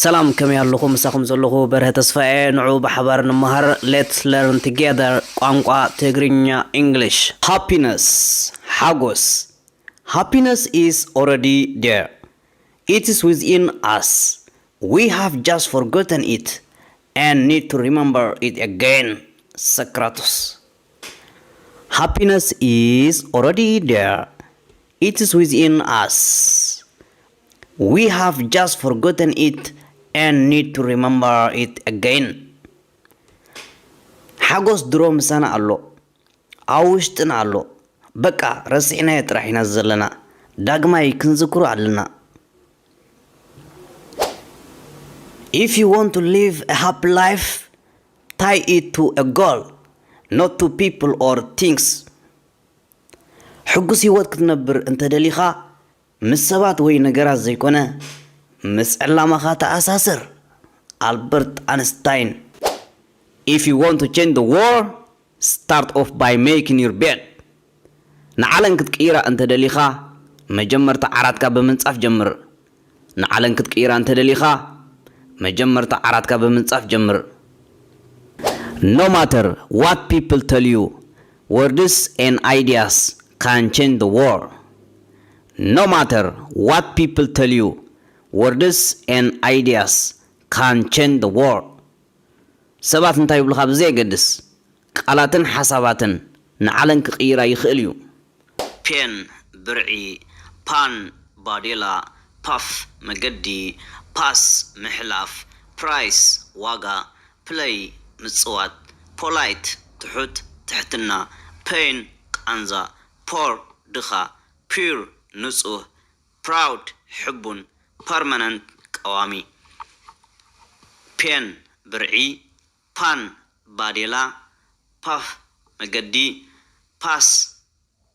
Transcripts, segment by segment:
ሰላም፣ ከመይ ኣለኹም? ምሳኹም ዘለኹ በርሀ ተስፋዬ። ንዑ ብሓባር ንመሃር። Let's learn together ቋንቋ ትግርኛ፣ English። Happiness፣ ሓጎስ። Happiness is already there. It is within us. We have just forgotten it and need to remember it again. Socrates. Happiness is already there. It is within us. We have just forgotten it and need to remember it again. ሓጎስ ድሮ ምሳና ኣሎ፣ ኣብ ውሽጥና ኣሎ። በቃ ረሲዕናዮ ጥራሕ ኢና ዘለና። ዳግማይ ክንዝክሮ ኣለና። If you want to live a happy life, tie it to a goal, not to people or things. ሕጉስ ህይወት ክትነብር እንተደሊኻ፣ ምስ ሰባት ወይ ነገራት ዘይኮነ፣ ምስ ዕላማኻ ተኣሳስር። ኣልበርት ኣንስታይን። If you want to change the world, start off by making your bed. ንዓለም ክትቅይራ እንተደሊኻ፣ መጀመርታ ዓራትካ ብምንጻፍ ጀምር። ንዓለም ክትቅይራ እንተደሊኻ፣ መጀመርታ ዓራትካ ብምንጻፍ ጀምር። No matter what people tell you, words and ideas can change the world. No matter what people tell you, words and ideas can change the world. ሰባት እንታይ ይብሉኻ ብዘየገድስ፣ ቃላትን ሓሳባትን ንዓለም ክቕይራ ይኽእል እዩ። ፔን፣ ብርዒ። ፓን፣ ባዴላ። ፓፍ፣ መገዲ። ፓስ፣ ምሕላፍ። ፕራይስ፣ ዋጋ። ፕለይ፣ ምጽዋት። ፖላይት፣ ትሑት፣ ትሕትና። ፔን፣ ቃንዛ። ፖር፣ ድኻ። ፒር፣ ንጹህ። ፕራውድ፣ ሕቡን። ፐርማነንት፣ ቀዋሚ። ፔን፣ ብርዒ። ፓን፣ ባዴላ። ፓፍ፣ መገዲ። ፓስ፣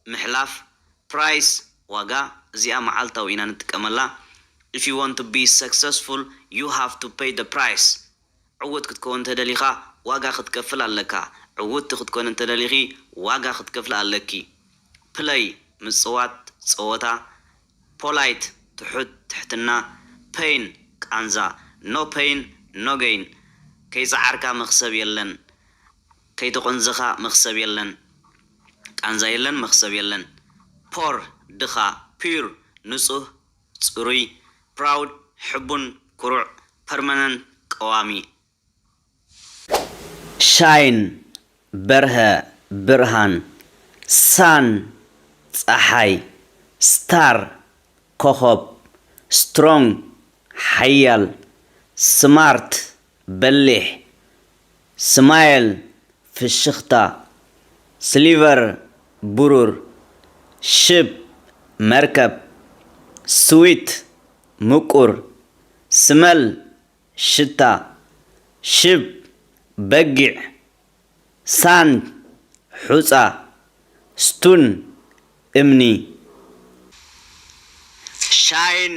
ምሕላፍ። ፕራይስ፣ ዋጋ። እዚኣ መዓልታዊ ኢና ንጥቀመላ። If you want to be successful, you have to pay the price. ዕዉት ክትከውን እንተደሊኻ ዋጋ ክትከፍል ኣለካ። ዕውትቲ ክትኮን እንተደሊኺ ዋጋ ክትከፍል ኣለኪ። ፕለይ፣ ምጽዋት፣ ጸወታ። ፖላይት፣ ትሑት፣ ትሕትና። ፔን፣ ቃንዛ። No pain, no gain። ከይጸዓርካ መኽሰብ የለን። ከይተቆንዘኻ መኽሰብ የለን። ቃንዛ የለን፣ መኽሰብ የለን። ፖር፣ ድኻ። ፒር፣ ንጹህ፣ ጽሩይ። ፕራውድ፣ ሕቡን፣ ኩሩዕ። ፐርማነንት፣ ቀዋሚ። ሻይን፣ በርሀ፣ ብርሃን። ሳን፣ ጸሓይ። ስታር፣ ኮኾብ። ስትሮንግ፣ ሓያል። ስማርት፣ በሊሕ። ስማይል፣ ፍሽኽታ። ስሊቨር፣ ብሩር። ሽፕ፣ መርከብ። ስዊት፣ ምቁር። ስመል፣ ሽታ። ሽፕ፣ በጊዕ። ሳንድ፣ ሑጻ። ስቱን፣ እምኒ። ሻይን፣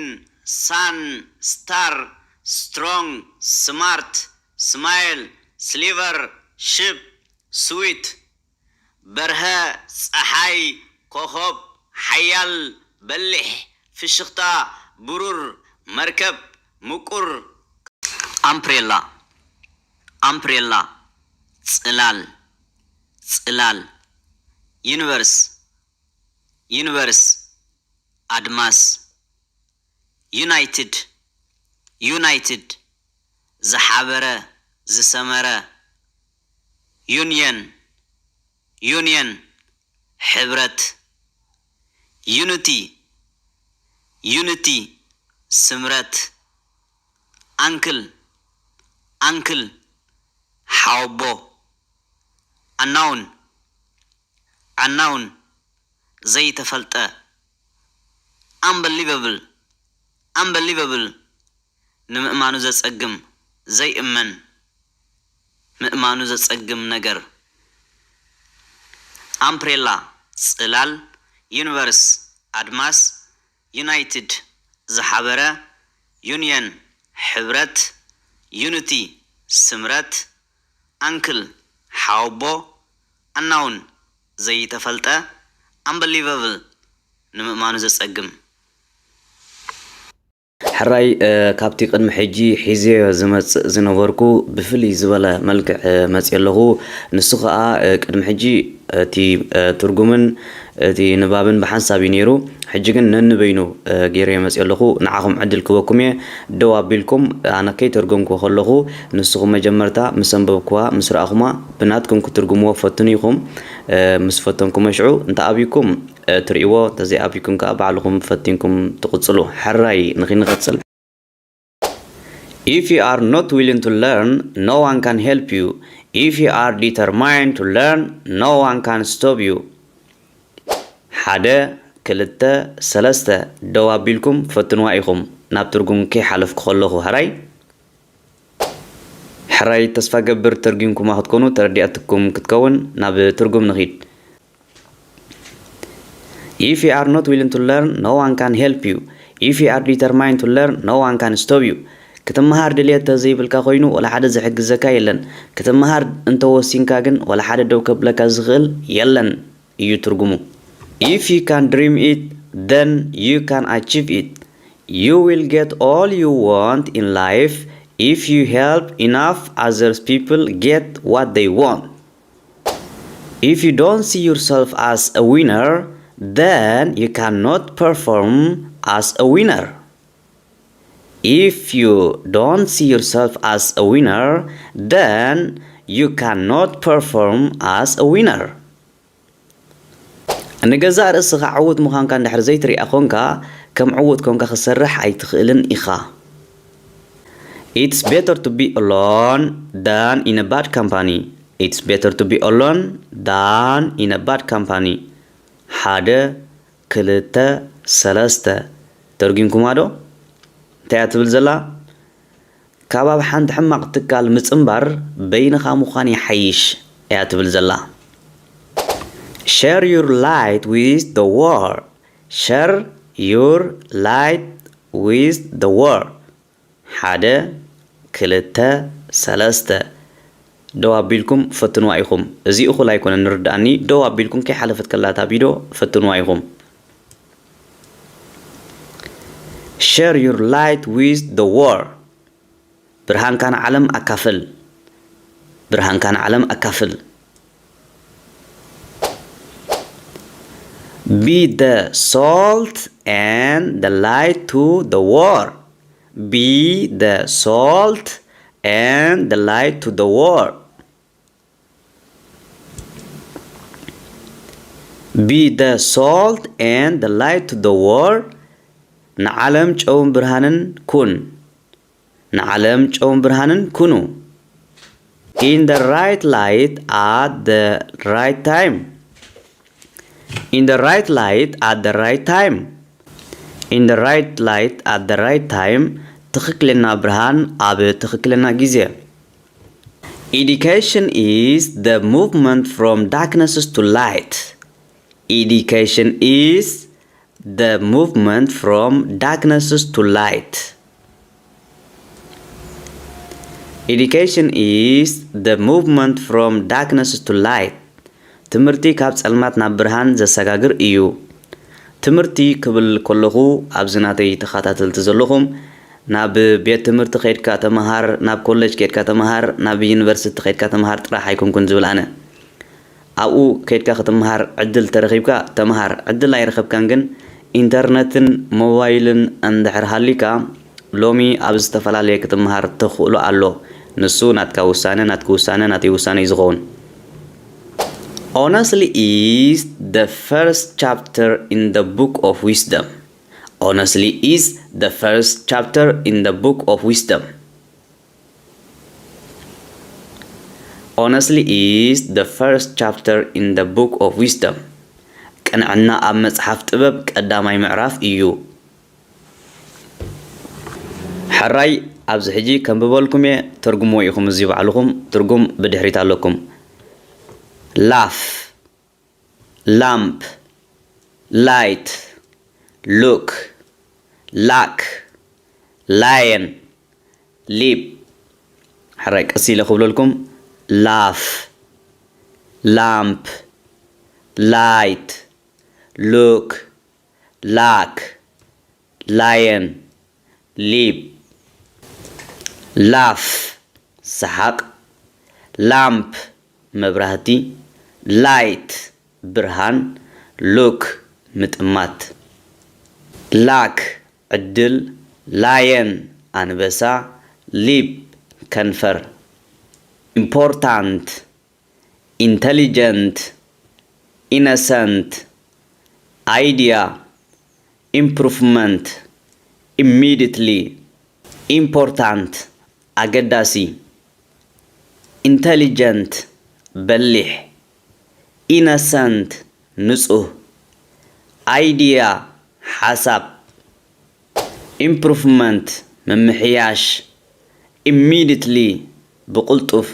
ሳን፣ ስታር፣ ስትሮንግ፣ ስማርት፣ ስማይል፣ ስሊቨር፣ ሽፕ፣ ስዊት። በርሀ፣ ጸሓይ፣ ኮኾብ፣ ሓያል፣ በሊሕ፣ ፍሽኽታ፣ ብሩር፣ መርከብ፣ ምቁር። ኣምፕሬላ፣ ኣምፕሬላ፣ ጽላል፣ ጽላል። ዩኒቨርስ፣ ዩኒቨርስ፣ ኣድማስ። ዩናይትድ፣ ዩናይትድ፣ ዝሓበረ፣ ዝሰመረ። ዩንየን፣ ዩንየን፣ ሕብረት። ዩኒቲ፣ ዩኒቲ፣ ስምረት። ኣንክል፣ ኣንክል፣ ሓወቦ። ኣናውን፣ ኣናውን፣ ዘይተፈልጠ። ኣምበሊቨብል፣ ኣምበሊቨብል፣ ንምእማኑ ዘጸግም፣ ዘይእመን፣ ምእማኑ ዘጸግም ነገር። ኣምፕሬላ፣ ጽላል። ዩኒቨርስ፣ ኣድማስ። ዩናይትድ፣ ዝሓበረ። ዩንየን፣ ሕብረት። ዩኒቲ፣ ስምረት። ኣንክል፣ ሓወቦ። ኣናውን፣ ዘይተፈልጠ። ኣምበሊቨብል፣ ንምእማኑ ዘጸግም። ሕራይ፣ እ፣ ካብቲ ቅድሚ ሕጂ ሒዘዮ ዝመጽእ ዝነበርኩ ብፍልይ ዝበለ መልክዕ፣ እ፣ መጽየ ኣለኹ። ንሱ ኸኣ፣ እ፣ ቅድሚ ሕጂ እቲ፣ እ፣ ትርጉምን እቲ ንባብን ብሓንሳብ እዩ ነይሩ። ሕጂ ግን ነንበይኑ፣ እ፣ ገይረዮ መጽየ ኣለኹ። ንዓኹም ዕድል ክበኩም እየ። ደው ኣቢልኩም፣ ኣነ ከይተርጎምኩ ከለኹ፣ ንስኹም መጀመርታ ምስ ኣንበብኩዋ፣ ምስ ረኣኹማ፣ ብናትኩም ክትርጉምዎ ፈትኑ ኢኹም። እ፣ ምስ ፈተንኩሞ ሽዑ፣ እንተ ኣብይኩም፣ እ፣ ትርእይዎ፣ እንተዘይኣብይኩም ከኣ ባዕልኹም ፈቲንኩም ትቕጽሉ። ሕራይ፣ ንኺ ንቐጽል። If you are not willing to learn, no one can help you. If you are determined to learn, no one can stop you. ሓደ፣ ክልተ፣ ሰለስተ፣ ደው ኣቢልኩም ፈትንዋ ኢኹም። ናብ ትርጉም ከይሓለፍኩ ከለኹ፣ ሕራይ? ሕራይ፣ ተስፋ ገብር ተርጊምኩማ ክትኮኑ፣ ተረዲኣትኩም ክትከውን። ናብ ትርጉም ንኺድ። If you are not willing to learn, no one can help you. If you are determined to learn, no one can stop you. ክትመሃር ድልየት ተዘይብልካ ኮይኑ፣ ወላ ሓደ ዝሕግዘካ የለን። ክትመሃር እንተወሲንካ ግን፣ ወላ ሓደ ደው ከብለካ ዝኽእል የለን እዩ ትርጉሙ። If you can dream it, then you can achieve it. You will get all you want in life if you help enough other people get what they want. If you don't see yourself as a winner, then you cannot perform as a winner. If you don't see yourself as a winner, then you cannot perform as a winner. ንገዛእ ርእስኻ ዕዉት ምዃንካ እንድሕር ዘይትሪኣ ኾንካ፣ ከም ዕዉት ኮንካ ክትሰርሕ ኣይትኽእልን ኢኻ። It's better to be alone than in a bad company. It's better to be alone than in a bad company. ሓደ፣ ክልተ፣ ሰለስተ። ተርጉምኩማ ዶ? እንታይ እያ ትብል ዘላ? ካብ ኣብ ሓንቲ ሕማቕ ትካል ምጽንባር በይንኻ ምዃን ይሓይሽ እያ ትብል ዘላ። Share your light with the world. Share your light with the world. ሓደ፣ ክልተ፣ ሰለስተ። ደው ኣቢልኩም ፈትንዋ ኢኹም። እዚ እኹል ኣይኮነን ንርድኣኒ። ደው ኣቢልኩም ከይሓለፈት ከላ እታ ቪድዮ ፈትንዋ ኢኹም። Share your light with the world. ብርሃንካ ንዓለም ኣካፍል። ብርሃንካ ንዓለም ኣካፍል። Be the salt and the light to the world. Be the salt and the light to the world. Be the salt and the light to the world. ንዓለም ጨውን ብርሃንን ኩን። ንዓለም ጨውን ብርሃንን ኩኑ። In the right light at the right time. In the right light at the right time. In the right light at the right time. ትኽክለና ብርሃን ኣብ ትኽክለና ግዜ። Education is the movement from darkness to light. Education is the movement from darkness to light. Education is the movement from darkness to light. ትምህርቲ ካብ ጸልማት ናብ ብርሃን ዘሰጋግር እዩ። ትምህርቲ ክብል ከለኹ፣ ኣብዚ ናተይ ተኸታተልቲ ዘለኹም፣ ናብ ቤት ትምህርቲ ከይድካ ተመሃር፣ ናብ ኮሌጅ ከይድካ ተመሃር፣ ናብ ዩኒቨርሲቲ ከይድካ ተመሃር ጥራሕ ኣይኮንኩን ዝብል ኣነ። ኣብኡ ከይድካ ክትመሃር ዕድል ተረኺብካ ተመሃር፣ ዕድል ኣይረኸብካን ግን ኢንተርነትን ሞባይልን እንድሕር ሃሊካ፣ ሎሚ ኣብ ዝተፈላለየ ክትመሃር ተኽእሎ ኣሎ። ንሱ ናትካ ውሳነ፣ ናትኪ ውሳነ፣ ናተይ ውሳነ እዩ ዝኸውን። Honestly is the first chapter in the book of wisdom. Honestly is the first chapter in the book of wisdom. Honestly is the first chapter in the book of wisdom. ቅንዕና ኣብ መጽሓፍ ጥበብ ቀዳማይ ምዕራፍ እዩ። ሕራይ፣ ኣብዚ ሕጂ ከንብበልኩም እየ፣ ተርጉምዎ ኢኹም። እዚ ባዕልኹም ትርጉም ብድሕሪት ኣለኩም። Laugh, lamp, light, look, luck, lion, leap. ሕራይ ቀስ ኢለ ክብለልኩም። Laugh, lamp, light, look, luck, lion, lip. Laugh ሰሓቕ። Lamp መብራህቲ። Light ብርሃን። Luck ምጥማት። Luck ዕድል። Lion ኣንበሳ። Lip ከንፈር። Important intelligent innocent idea improvement immediately important ኣገዳሲ። Intelligent በሊሕ። Innocent ንጹህ። Idea ሓሳብ። Improvement ምምሕያሽ። Immediately ብቕልጡፍ።